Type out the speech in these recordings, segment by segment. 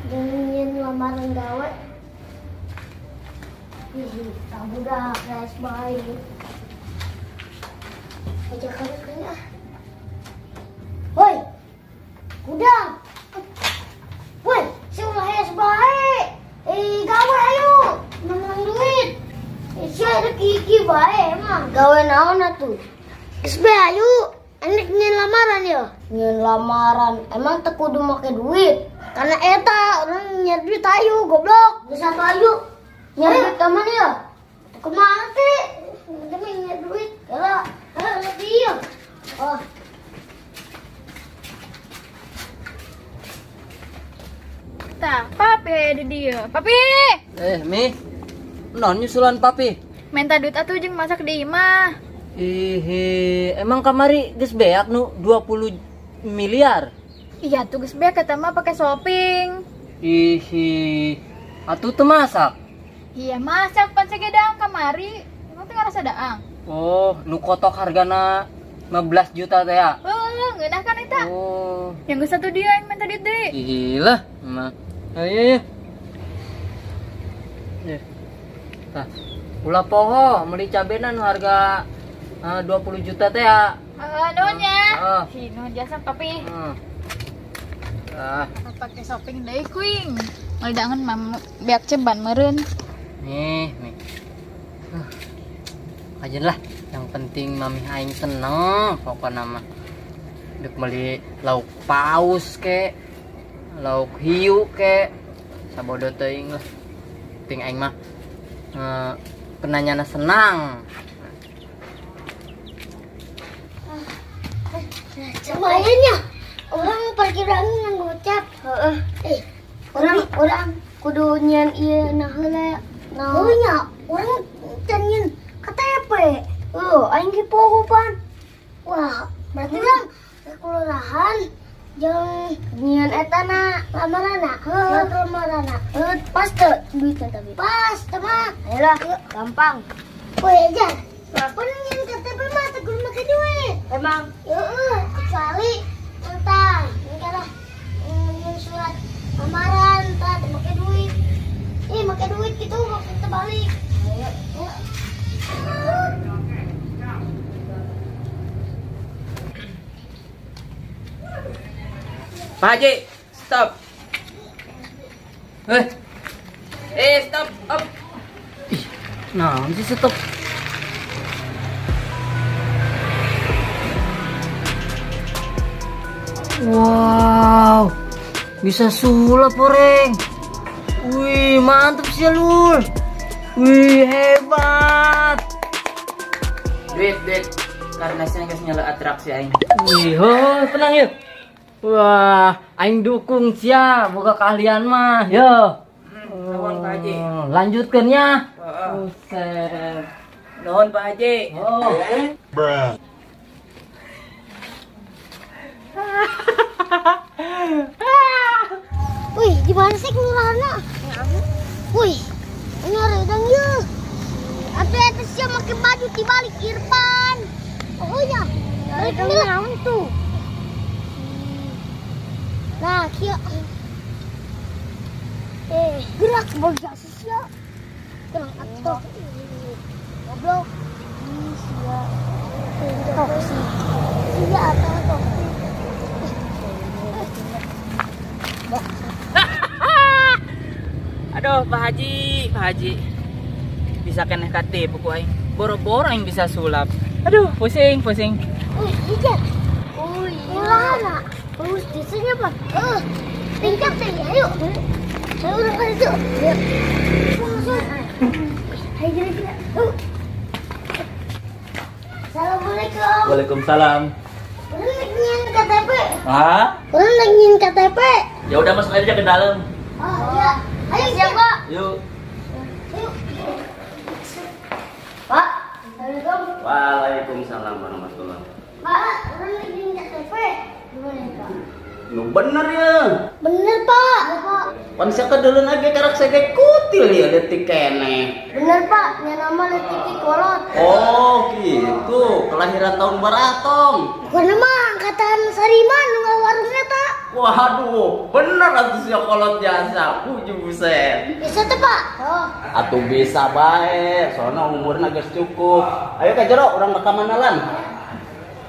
Jeung lamaran gawe. Ih, budak res bae. Aja kali ah. Woi. Kudang. Woi, si ulah res bae. Eh, gawe ayo. Menang duit. Sia ada kiki bae emang. Gawe naon atuh? Geus bae ayo. Enek nyeun lamaran ya? Nyeun lamaran. Emang teu kudu make duit. Karena eta urang nyeun duit ayo goblok. Geus atuh ayo. Nyeun duit ka mana ya? Kumaha teh? Demi nyeun duit. Heula, heula dieu. Oh. Tah, papi di dieu. Papi. Mi. Non nyusulan papi. Minta duit atuh jeung masak di imah. Ih, emang kamari geus beak nu 20 miliar. Iya tuh geus beak eta mah pake shopping. Ih, atuh teu masak. Iya masak pan sagedaang kamari. Emang teu ngarasa daang. Oh, nu kotok hargana 15 juta teh ya. Heuh, ngeunah kan eta. Oh. Yang geus atuh dia yang minta duit deui. Ih lah, mah. Ayo. Tah, ulah poho meuli cabena nu harga 20 juta teh ya. Heeh, nuhun nya. Si nuhun jasa papi. Ah. Pake shopping deui kuing. Meuli daangan mah beak ceban meureun. Nih, nih. Aja lah, yang penting mami aing seneng pokokna mah. Dek meuli lauk paus ke, lauk hiu ke, sabodo teuing lah. Penting aing mah penanyana senang. Lumayan orang parkiran ngan gocap. Heeh. Orang kudu nyian ieu nah heula. Nah, nya urang can nyian KTP. Heuh, aing ge poho pan. Wah, berarti kan kelurahan jeung nyian eta na lamaranna. Heuh, lamaranna. Heuh, pas teu duitna tapi. Pas teu mah. Ayolah, gampang. Woi, aja. Pun nyian KTP mah teu kudu make duit. Emang? Heeh, kecuali entah, engke lah nyian surat lamaran tah teu make duit. Ih, make duit gitu maksud terbalik. Ayo. Pak Haji, stop. Stop, up. Ih, nah, sih stop. Wow, bisa sulap oreng. Wih, mantep sih lur. Wih, hebat. Duit, duit. Karena saya nggak nyala atraksi aing. Wih, oh, tenang yuk. Wah, aing dukung sia, boga keahlian mah. Yo. Nuhun Pak Haji. Lanjutkeun nya. Buset. Nuhun Pak Haji. Oh. Bruh. Wih, di mana sih kelurahanna? Wih, ini redang ye. Atuh eta sia make baju tibalik Irfan. Oh iya, balik naon tuh? Nah, kieu. Gerak boga sia. Gerak atuh. Goblok. Ih, sia. Toksi. Sia atau toksi. Aduh, Pak Haji, Pak Haji. Bisa keneh KTP ku aing. Boro-boro aing bisa sulap. Aduh, pusing, pusing. Wih, Ijan. Ulah. Terus desanya apa? Tingkat teh, ayo. Ayo urang ka ditu. Langsung. Ayo gila-gila. Assalamualaikum. Waalaikumsalam. Urang lagi nyian KTP. Hah? Urang lagi nyian KTP. Ya udah masuk aja ke dalam. Oh, iya. Ayo siap, Pak. Yuk. Ayo. Pak, Assalamualaikum. Waalaikumsalam warahmatullahi. Pak, urang lagi nyian KTP. Gimana, Pak? Lu bener ya? Bener, Pak. Pan siapa dulu lagi karak saya kutil ya detik kene. Bener, Pak. Nya nama detik kolot. Oh, gitu. Kelahiran tahun baratong. Bukan mah angkatan Sariman nu warungnya, Pak. Waduh, bener atuh sia kolot jasa. Buset. Bisa tuh, Pak? Oh. Atuh bisa bae, soalnya umurna geus cukup. Ayo ka jero urang rekaman lan.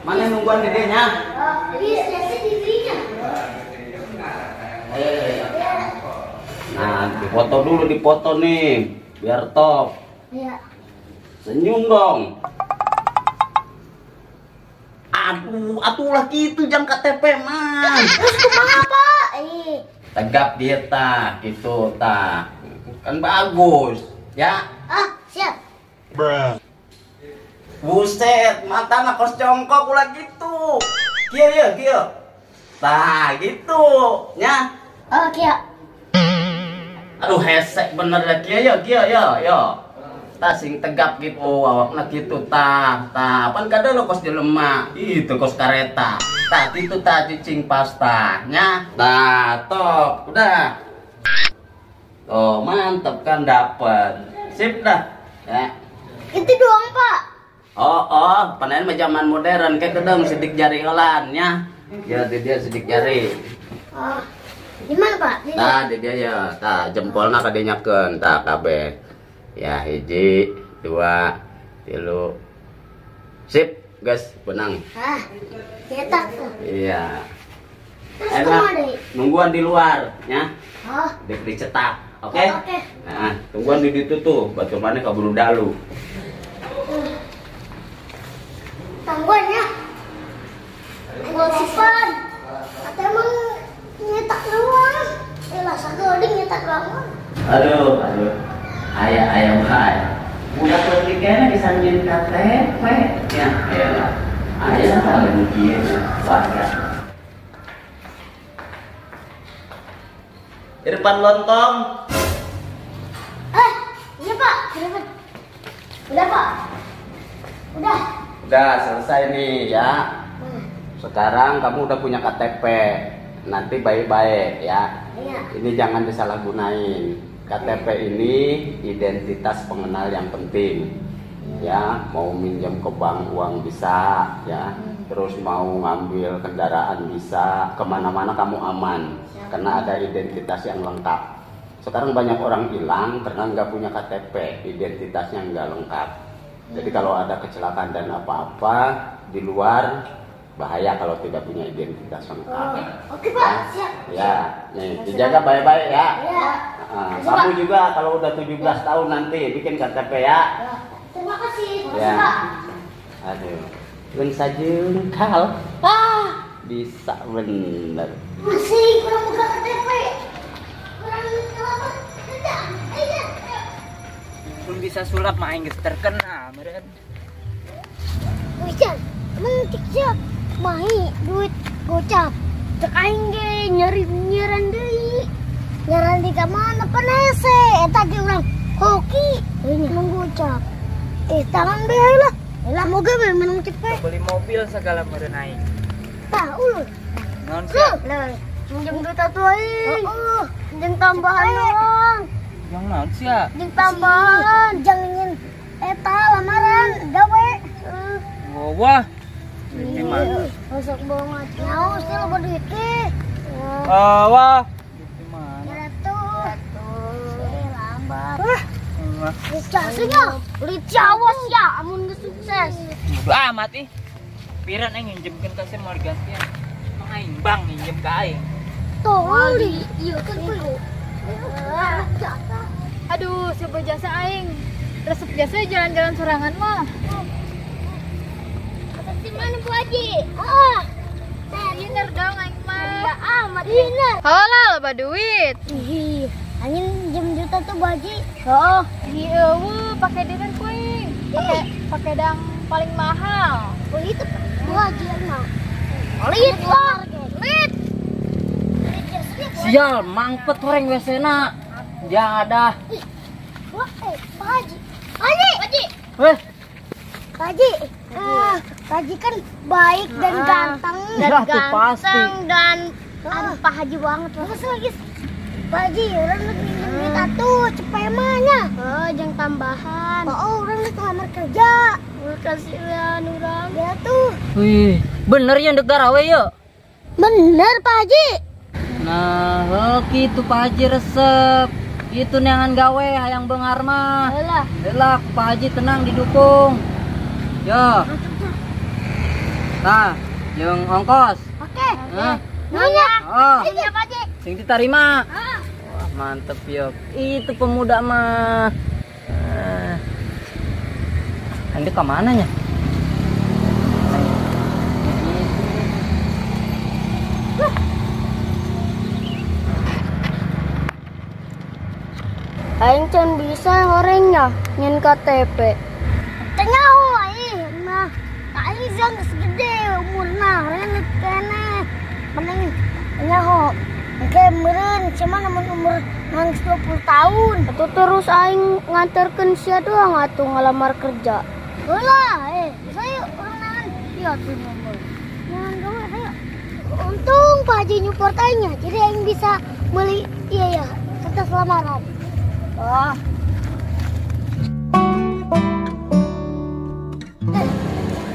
Mana nungguan di dieu nya? Oh, bisa sih di dinya. Ayo. Nah, dipoto dulu, dipoto nih, biar top. Iya. Senyum dong. Aduh, atulah gitu jang KTP mah. Terus kumaha, Pak? Tegap dia ta, gitu ta. Kan bagus, ya. Ah, siap. Bruh. Buset, matana kos jongkok ulah gitu. Kieu ya, kieu. Tah, gitu, nya. Oh, kieu. Aduh, hesek bener ya kieu ya, kieu ya, yo. Tah sing tegap gitu, awakna gitu tah, tah. Pan kada lo kos jelema, itu kos kareta. Tah itu tah cicing pasta, nya. Tah, top, udah. Oh, mantep kan dapet. Sip dah. Ya. Itu doang, Pak. Oh, panen mah zaman modern kayak kedeng sidik jari heula nya. Ya, dia sidik jari. Oh. Gimana, Pak? Tah, dia ya, tah jempolna kadenyakeun tah kabeh. Ya, 1, 2, 3. Sip, guys, benang. Ah, cetak. Iya. Terus kumaha deui? Nungguan di luar, ya. Oh. Dicetak, oke? Okay? Oke. Nah, tungguan di ditu tuh, batur maneh kaburu dalu. Tungguan ya. Ngosipan. Atau emang nyetak doang. Lah sageuding nyetak doang. Aduh, aduh. Ayah bae. Budak leutik kene bisa nyieun KTP. Ya, elah. Aya paling kieu warga. Irfan lontong. Iya Pak, Irfan. Udah Pak. Udah. Udah selesai nih ya. Sekarang kamu udah punya KTP. Nanti baik-baik ya. Iya. Ini jangan disalahgunain. KTP ini identitas pengenal yang penting. Ya, mau minjam ke bank uang bisa ya. Terus mau ngambil kendaraan bisa, kemana-mana kamu aman karena ada identitas yang lengkap. Sekarang banyak orang hilang karena nggak punya KTP, identitasnya nggak lengkap. Jadi kalau ada kecelakaan dan apa-apa di luar, bahaya kalau tidak punya identitas lengkap. Oh, oke Pak, siap. Ya, nih dijaga baik-baik ya. Ya. Nah, kamu juga kalau udah 17 tahun nanti bikin KTP ya. Terima kasih, terima kasih ya. Pak. Aduh, ben sajengkal. Ah, bisa bener. Masih kurang buka KTP. Kurang apa? Tidak. Ayo. Belum bisa sulap mah aing geus terkenal meureun. Wican, emang cik siap mahi duit gocap. Cek aing ge nyari nyaran deui. Nyaran di ka mana pan hese eta ge urang hoki emang gocap. Tangan deui lah. Lah moga we menung cepet. Beli mobil segala meureun aing. Tah ulun. Naon sih? Minjem duit atuh aing. Heeh, jeung tambahan doang. Yang naon sih ya? Jeung tambahan, jangan nyen eta lamaran gawe. Wah. Ini mah. Masuk banget. Nyaho sih loba duit teh. Wah. Itu mah. 100. Lambat. Wah. Jasanya, beli jawas ya, amun geus sukses. Bodo amat ih. Piran aing nginjemkeun ka sia moal digantian. Emang aing bang nginjem ka aing. Tolong di ieu kan kuy. Aduh, siapa jasa aing. Resep jasa jalan-jalan sorangan mah. Di mana Bu Haji? Ah. Dinner dong aing mah. Ya amat dinner. Halah loba duit. Ih, anjing jam juta tuh Bu Haji. Oh, iya wuh, pakai dinner kuing. Pakai dang paling mahal. Oh itu Bu Haji yang mau. Lit, Pak. Lit. Sial, mangpet horeng WC-na. Jadah. Wah, Pak Haji. Haji. Haji. Weh. Pak Haji. Pak Haji kan baik dan ganteng. Dan Ya, tuh ganteng pasti. Dan aduh Pak Haji banget. Terus lagi Pak Haji, orang lagi minjem duit atuh, cepet mah nya. Oh, jangan tambahan. Oh, orang lagi ngelamar kerja. Makasih ya urang. Ya tuh. Wih, bener ya ndek garawe yuk. Bener Pak Haji. Nah, heuh kitu Pak Haji resep. Itu neangan gawe hayang beunghar mah. Heula. Heula ku Pak Haji tenang didukung. Yo. Tah, jeung ongkos. Oke. Hah? Nanya. Oh, Iya Pak Haji. sing diterima. Ah. Wah, mantep yo. Itu pemuda mah. Anda ke mana nya? Aing can bisa horengnya nyen KTP. Tenyaho aing mah. Aing jang geus gede umurna horeng keneh. Mending nyaho. Engke meureun cuman mun umur nang 20 tahun. Atuh terus aing nganterkeun sia doang atuh ngalamar kerja. Heula bisa yuk urang naon? Ieu atuh nomor. Ngan gawe ayo. Untung Pak Haji nyupport aingnya, jadi aing bisa beli iya ya kertas lamaran. Wah.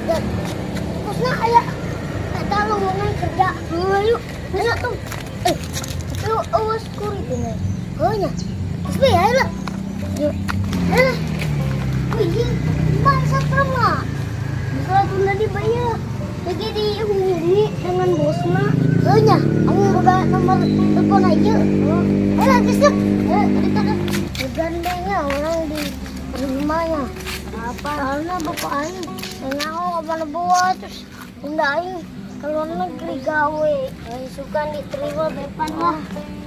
Terusnya aya eta lowongan kerja. Heuh yuk, bisa tuh. Tapi eueus kurit ini. Heuh nya. Geus bae ayo lah. Yuk. Ayo. Wih, bangsa mah. Bisa tunda dibayar. Jadi dihubungi dengan bosna. Heuh nya, aing boga nomor telepon aja. Ayo lah, geus. Ayo, kita dah. Gandengnya orang di rumahnya. Apa? Karena bapak aing nyaho apa buat terus bunda aing ke luar negeri gawe. Aing suka diterima bepan lah.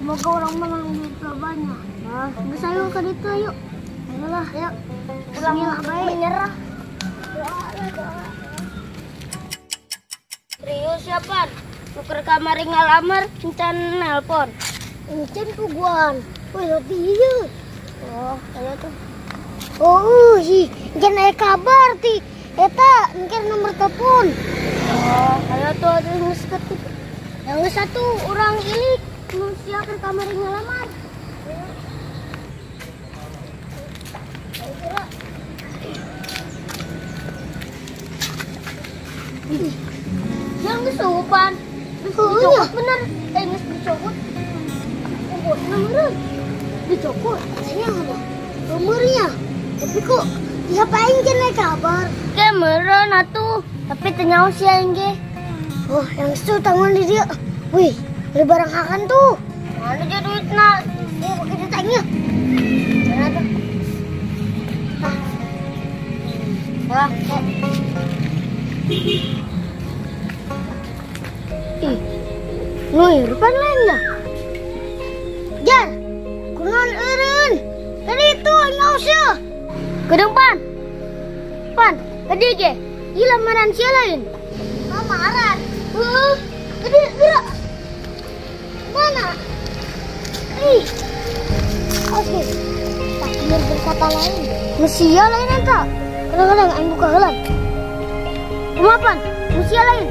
Semoga orang menang duit banyak. Nah, geus ayo ka ditu ayo. Ayolah, ayo. Urang menyerah. Doa lah, doa. Serius ya, Pan? Nuker kamari ngalamar, encan nelpon. Encan puguan. Wih, roti ieu. Oh, ayo tuh. Oh, hi, jangan aya kabar ti. Eta engke nomor telepon. Oh, ayo tuh atuh geus ketik. Yang satu orang ilik nu sia keur kamari ngalamar. Ih, yang geus sopan. Geus dicokot bener. Geus dicokot. Bosna meureun. Dicokot, rasanya apa? Umurnya. Tapi kok diapain kena kabar? Ke meureun atuh, tapi teu nyaho sia aing ge. Oh, yang itu tangan di dia. Wih, beli barang hakan tuh. Mana dia duitna? Dia pakai duit aingnya. Mana tuh? Ah. Ah, Ih, nu rupan lainnya. Jar, kunaon eureun? Tadi itu nyaho sia. Gedung pan. Pan, tadi ge. Ieu lamaran sia lain. Lamaran. Heuh. Tadi gerak. Mana? Ih. Oke. Takdir berkata lain. Mesia lain eta. Kadang-kadang aing buka heula. Kumaha pan? Mesia lain.